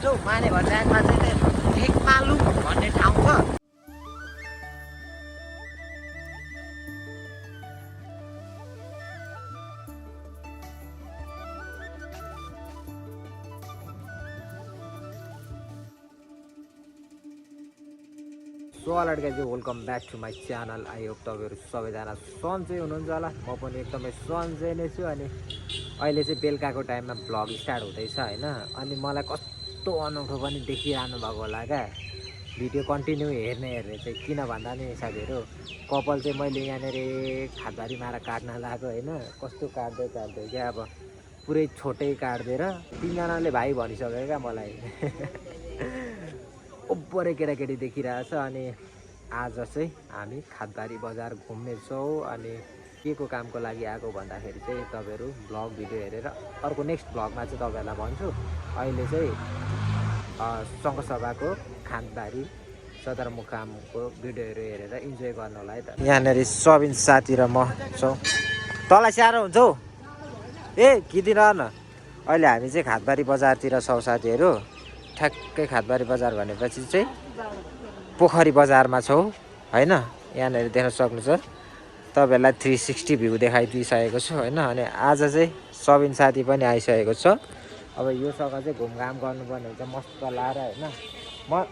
जान्छौ माने भन्ज्याङमा चाहिँ ठेकमालुङ भन्ने ठाउँ छ। सो लड्का चाहिँ welcome back to my channel. I hope तपाईँहरू सबैजना सन्चै हुनुहुन्छ होला। म पनि एकदमै सन्चै नै छु। अनि अहिले चाहिँ बेलुकाको टाइममा भ्लग स्टार्ट हुँदैछ होइन। अनि मलाई कस्तो अनौठो पनि देखिरहनु भएको होला क्या भिडियो कन्टिन्यू हेर्ने चाहिँ। किन भन्दा नि साथीहरू कपाल चाहिँ मैले यहाँनिर खादबारी माएर काट्न लगाएको होइन। कस्तो काट्दै क्या अब पुरै छोटै काटिदिएर तिनजनाले भाइ भनिसक्यो क्या मलाई ओभरै केटाकेटी देखिरहेछ। अनि आज चाहिँ हामी खादबारी बजार घुम्नेछौँ। अनि के को कामको लागि आएको भन्दाखेरि चाहिँ तपाईँहरू भ्लग भिडियो हेरेर अर्को नेक्स्ट भ्लगमा चाहिँ तपाईँहरूलाई भन्छु। अहिले चाहिँ सङ्घसभाको खादबारी सदरमुकामको भिडियोहरू हेरेर इन्जोय गर्नु होला है त। यहाँनिर सबिन साथी र म छौँ। तँलाई स्याहारो हुन्छ हौ ए किदिन न। अहिले हामी चाहिँ खादबारी बजारतिर छौँ साथीहरू। ठ्याक्कै खादबारी बजार भनेपछि चाहिँ पोखरी बजारमा छौँ होइन। यहाँनिर देख्न सक्नुहुन्छ तपाईँहरूलाई 360 भ्यू देखाइदिइसकेको छु होइन। अनि आज चाहिँ सबिन साथी पनि आइसकेको छ। अब यो जग्गा चाहिँ घुमघाम गर्नुपर्ने हुन्छ मस्त लाएर होइन। म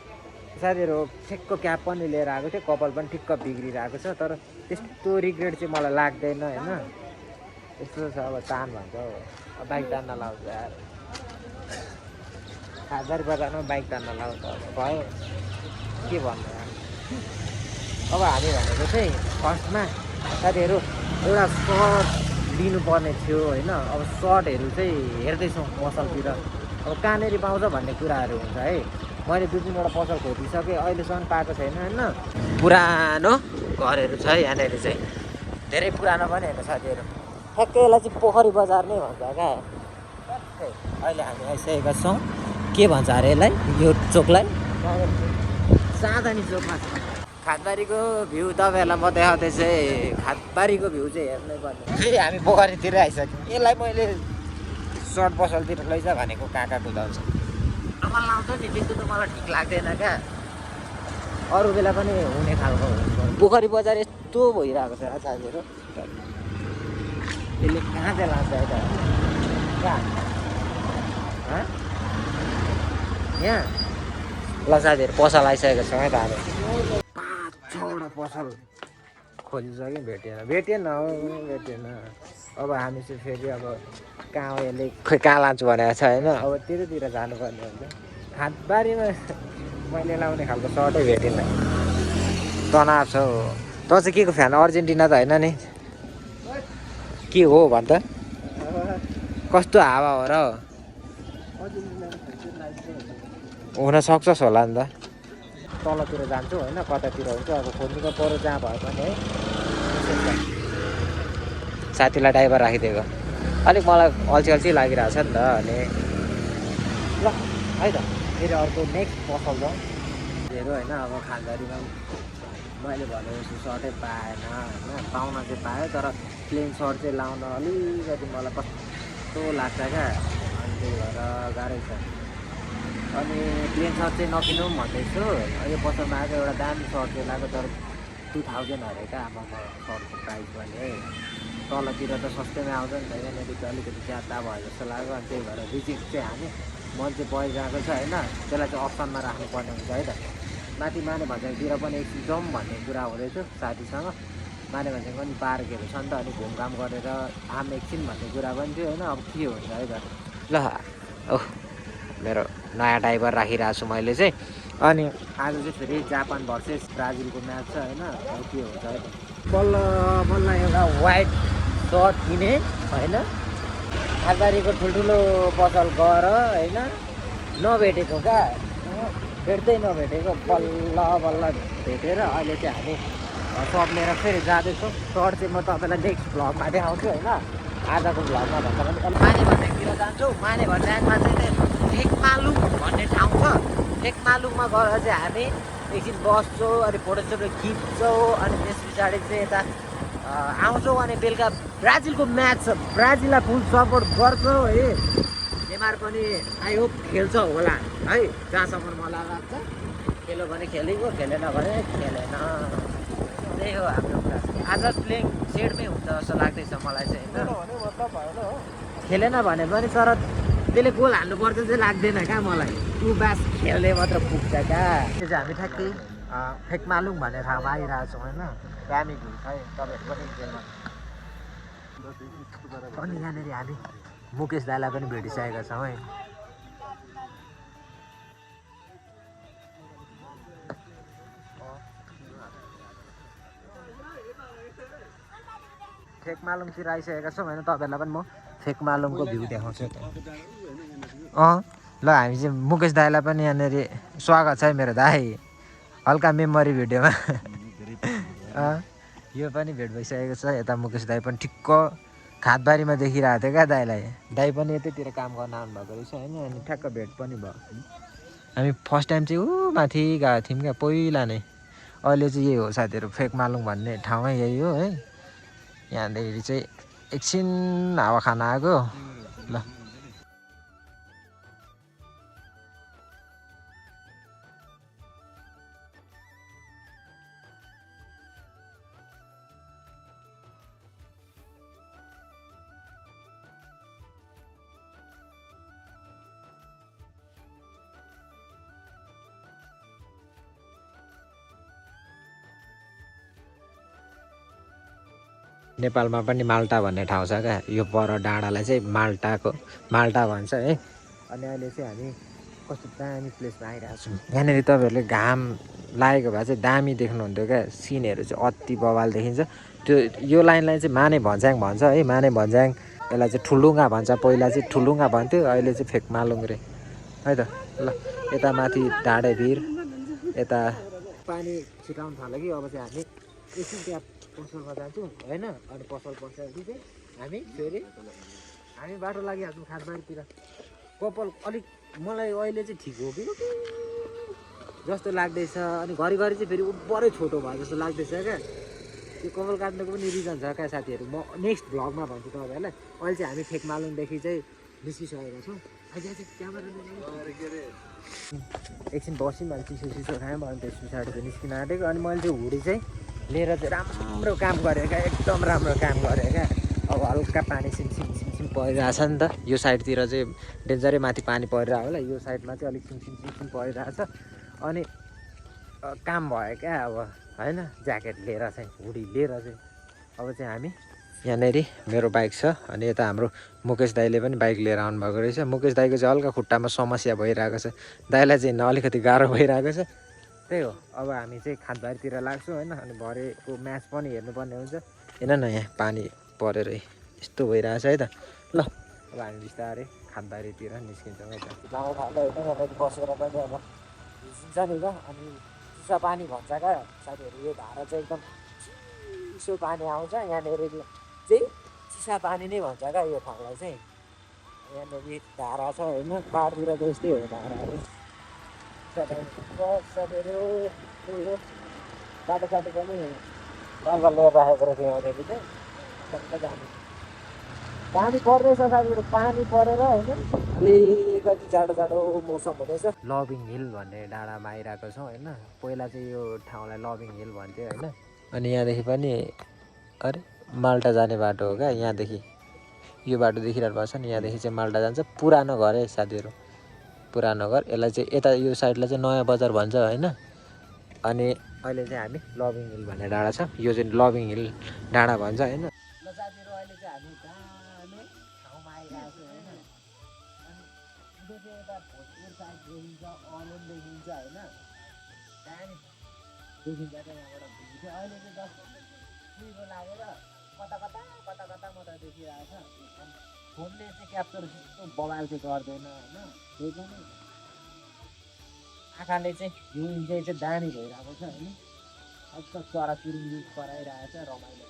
साथीहरू ठिक्क क्याप पनि लिएर आएको थिएँ। कपाल पनि ठिक्क बिग्रिरहेको छ। तर त्यस्तो रिग्रेट चाहिँ मलाई लाग्दैन होइन। यस्तो छ अब तान भन्छ हौ बाइक तान्न लाउँछ यार। खादबारी बजारमा बाइक तान्न लाउँछ भयो के भन्नु यार। अब हामी भनेको चाहिँ फर्स्टमा साथीहरू एउटा सर्ट लिनुपर्ने थियो होइन। अब सर्टहरू चाहिँ हेर्दैछौँ पसलतिर। अब कहाँनिर पाउँछ भन्ने कुराहरू हुन्छ है। मैले 2-3वटा पसल खोजिसकेँ अहिलेसम्म पाएको छैन होइन। पुरानो घरहरू छ यहाँनिर चाहिँ धेरै पुरानो पनि होइन साथीहरू। ठ्याक्कै यसलाई चाहिँ पोखरी बजार नै भन्छ क्या। ठ्याक्कै अहिले हामी आइसकेका छौँ के भन्छ अरे यसलाई यो चोकलाई चाँदनी चोकमा छ। खादबारीको भ्यू तपाईँहरूलाई म देखाउँदै चाहिँ खादबारीको भ्यू चाहिँ हेर्नै पर्ने। फेरि हामी पोखरीतिर आइसक्यौँ। यसलाई मैले सर्ट पसलतिर लैजा भनेको कहाँ कुदाउँछ कपाल लाउँछ नि त्यस्तो त मलाई ठिक लाग्दैन क्या। अरू बेला पनि हुने खालको पोखरी बजार यस्तो भइरहेको छ साथीहरू। यसले कहाँ चाहिँ लान्छ यता कहाँ यहाँ ल साथीहरू पसल आइसकेको छ है त। हामी 5-6वटा पसल खोजिसक्यौँ भेटेन अब हामी चाहिँ फेरि अब कहाँ यसले खोइ कहाँ लान्छु भनेको छ होइन। अब त्यतातिर जानुपर्ने हुन्छ। खादबारीमा मैले लाउने खालको सर्टै भेटिनँ। तनाव छ हौ। तँ चाहिँ के को फ्यान अर्जेन्टिना त होइन नि के हो भन् त। कस्तो हावा हो र हुनसक्छ होला नि त। तलतिर जान्छु होइन कतातिर हुन्छ अब खोज्नु त पऱ्यो जहाँ भए पनि है। साथीलाई ड्राइभर राखिदिएको अलिक मलाई अल्छी लागिरहेको छ नि त। अनि ल है त फेरि अर्को नेक्स्ट पसल जाउँ हेरौँ होइन। अब खादबारीमा मैले भनेको जस्तो सर्टै पाएन होइन। पाउन चाहिँ पाएँ तर प्लेन सर्ट चाहिँ लाउन अलिकति मलाई कस्तो लाग्छ क्या। अनि त्यही भएर गाह्रै छ। अनि प्लेन सर्ट चाहिँ नकिनौँ भन्दैछु। यो पसलमा आएको एउटा दामी सर्ट चाहिँ लगाएको तर 2000 अरे क्या आमाको सर्टको प्राइस पनि है। तलतिर त सस्तैमा आउँछ नि त यहाँनिर चाहिँ अलिकति ज्यादा भयो जस्तो लाग्यो। अनि त्यही भएर रिजेक्ट चाहिँ हामी मन चाहिँ परिरहेको छ होइन। त्यसलाई चाहिँ अप्सनमा राख्नुपर्ने हुन्छ है त। माथि माने भन्ज्याङतिर पनि एकछिन जाउँ भन्ने कुरा हुँदैछ साथीसँग। माने भन्ज्याङ पनि पार्कहरू छ नि त। अनि घुमघाम गरेर आम एकछिन भन्ने कुरा पनि थियो होइन। अब के हुन्छ है त। ल ओह मेरो नयाँ ड्राइभर राखिरहेको छु मैले चाहिँ। अनि आज चाहिँ फेरि जापान भर्सेस ब्राजिलको म्याच छ होइन। अब के हुन्छ है त। बल्ल एउटा वाइट सर्ट किने होइन। खादबारीको ठुल्ठुलो पसल गएर होइन नभेटेको क्या भेट्दै नभेटेको बल्ल भेटेर अहिले चाहिँ हामी सप लिएर फेरि जाँदैछौँ। सर्ट चाहिँ म तपाईँलाई नेक्स्ट भ्लगमा देखाउँछु होइन। आजको भ्लगमा भन्दा पनि माने भन्ज्याङतिर जान्छौँ। माने भन्ज्याङमा चाहिँ ठेकमालुङ भन्ने ठाउँ छ। ठेकमालुङमा गएर चाहिँ हामी एकछिन बस्छौँ अनि फोटोसोटो खिच्छौँ। अनि त्यस पछाडि चाहिँ यता आउँछौँ। अनि बेलुका ब्राजिलको म्याच छ। ब्राजिललाई फुल सपोर्ट गर्छौँ है। नेमार पनि आई होप खेल्छ होला है, जहाँसम्म मलाई लाग्छ। खेल्यो भने खेलेको, खेलेन भने खेलेन। त्यही हो हाम्रो कुरा। आज प्लेइङ सेडमै हुन्छ जस्तो लाग्दैछ मलाई चाहिँ होइन। खेलेन भने पनि तर त्यसले गोल हाल्नुपर्छ चाहिँ लाग्दैन क्या मलाई। ऊ बास खेल्ने मात्र पुग्छ क्या। त्यो चाहिँ हामी ठ्याक्कै फेकमालुङ भन्ने ठाउँमा आइरहेको छौँ होइन। दामी भ्यू छ है, तपाईँहरू पनि जेलमा। अनि यहाँनिर हामी मुकेश दाइलाई पनि भेटिसकेका छौँ है। फेकमालुङतिर आइसकेका छौँ होइन। तपाईँहरूलाई पनि म फेकमालुङको भ्यू देखाउँछु। ल हामी चाहिँ मुकेश दाइलाई पनि यहाँनिर स्वागत छ है मेरो दाइ, हल्का मेमोरी भिडियोमा। यो पनि भेट भइसकेको छ। यता मुकेश दाइ पनि ठिक्क खादबारीमा देखिरहेको थियो क्या दाइलाई। दाइ पनि यतैतिर काम गर्न आउनुभएको रहेछ होइन। अनि ठ्याक्क भेट पनि भयो। हामी फर्स्ट टाइम चाहिँ ऊ माथि गएको थियौँ क्या पहिला नै। अहिले चाहिँ यही हो साथीहरू, फेकमालुङ भन्ने ठाउँै यही हो है। यहाँदेखि चाहिँ एकछिन हावा खान आएको ल। नेपालमा पनि माल्टा भन्ने ठाउँ छ क्या। यो पर डाँडालाई चाहिँ माल्टा भन्छ है। अनि अहिले चाहिँ हामी कस्तो दामी प्लेसमा आइरहेको छौँ। यहाँनिर तपाईँहरूले घाम लागेको भए चाहिँ दामी देख्नुहुन्थ्यो क्या। सिनहरू चाहिँ अति बवाल देखिन्छ। त्यो यो लाइनलाई चाहिँ माने भन्ज्याङ भन्छ है। माने भन्ज्याङ, यसलाई चाहिँ ठुलुङ्गा भन्छ। पहिला चाहिँ ठुलुङ्गा भन्थ्यो, अहिले चाहिँ फेकमालुङ रे है त। ल यता माथि ढाडेभिर, यता पानी छिटाउनु थाल्यो कि। अब चाहिँ हामी एकछिन त्यहाँ पसलमा जान्छौँ होइन। अनि पसल पसेपछि चाहिँ हामी बाटो लागिहाल्छौँ खादबारीतिर। कपाल अलिक मलाई अहिले चाहिँ ठिक हो कि जस्तो लाग्दैछ। अनि घरिघरि चाहिँ फेरि बढै छोटो भयो जस्तो लाग्दैछ क्या। त्यो कपाल काट्नुको पनि रिजन छ क्या साथीहरू। म नेक्स्ट भ्लगमा भन्छु तपाईँहरूलाई। अहिले चाहिँ हामी फेकमालुङदेखि चाहिँ निस्किसकेका छौँ। एकछिन बस्यौँ, अनि चिसो खायौँ। अनि त्यस पछाडि चाहिँ निस्किन आँटेको। अनि मैले चाहिँ हुडी चाहिँ लिएर चाहिँ राम्रो काम गरेँ क्या, एकदम राम्रो काम गरेँ क्या। अब हल्का पानी सिमसिम परिरहेछ नि त। यो साइडतिर चाहिँ डेन्जरै माथि पानी परिरहेको होला। यो साइडमा चाहिँ अलिक सिमसिम परिरहेछ। अनि काम भयो क्या अब होइन। ज्याकेट लिएर चाहिँ, हुडी लिएर चाहिँ अब चाहिँ हामी यहाँनिर मेरो बाइक छ। अनि यता हाम्रो मुकेश दाइले पनि बाइक लिएर आउनुभएको रहेछ। मुकेश दाइको चाहिँ हल्का खुट्टामा समस्या भइरहेको छ। दाइलाई चाहिँ अलिकति गाह्रो भइरहेको छ। त्यही हो। अब हामी चाहिँ खादबारीतिर लाग्छौँ होइन। अनि भरेको म्याच पनि हेर्नुपर्ने हुन्छ। हेर न यहाँ पानी परेर यस्तो भइरहेछ है त। ल अब हामी बिस्तारै खादबारीतिर निस्किन्छौँ है त। गाउँ ठाउँमा होइन बसेर पनि अब भिजिन्छ नि त। अनि चिसो पानी भन्छ क्या साथीहरू। यो धारा चाहिँ एकदम चिसो पानी आउँछ। यहाँनिर चाहिँ चिसा पानी नै भन्छ क्या यो ठाउँलाई चाहिँ। यहाँनिर धारा छ होइन। पाहाडतिर त यस्तै हो धाराहरू। बाटो पनि जङ्गल लिएर राखेको रहेछ यहाँनिर चाहिँ। पानी पर्दैछ साथीहरू, पानी परेर होइन अलिकति जाडो मौसम हुँदैछ। लभिङ हिल भन्ने डाँडामा आइरहेको छौँ होइन। पहिला चाहिँ यो ठाउँलाई लभिङ हिल भन्थ्यो होइन। अनि यहाँदेखि पनि अरे माल्टा जाने बाटो हो क्या। यहाँदेखि यो बाटो देखिरहनु भएको छ नि, यहाँदेखि चाहिँ माल्टा जान्छ। पुरानो घर है साथीहरू, पुरानो घर। यसलाई चाहिँ यता यो साइडलाई चाहिँ नयाँ बजार भन्छ होइन। अनि अहिले चाहिँ हामी लभिङ हिल भन्ने डाँडा छ, यो चाहिँ लभिङ हिल डाँडा भन्छ होइन। ल साथीहरू अहिले चाहिँ हामी दामी ठाउँमा आइरहेको छौँ होइन। अनि यो चाहिँ यता भोजपुर साइड देखिन्छ, अलोन देखिन्छ होइन। दामी देखिन्छ क्या यहाँबाट भ्यू चाहिँ। अहिले चाहिँ जस्तो कुहिरो लागेर कता मात्र देखिरहेको छ। फोनले चाहिँ क्याप्चर त्यस्तो बवाल चाहिँ गर्दैन होइन। त्यही पनि आँखाले चाहिँ भ्यू इन्जोय चाहिँ दामी भइरहेको छ होइन। अब त चरा चुरुङ्गी कराइरहेको छ, रमाइलो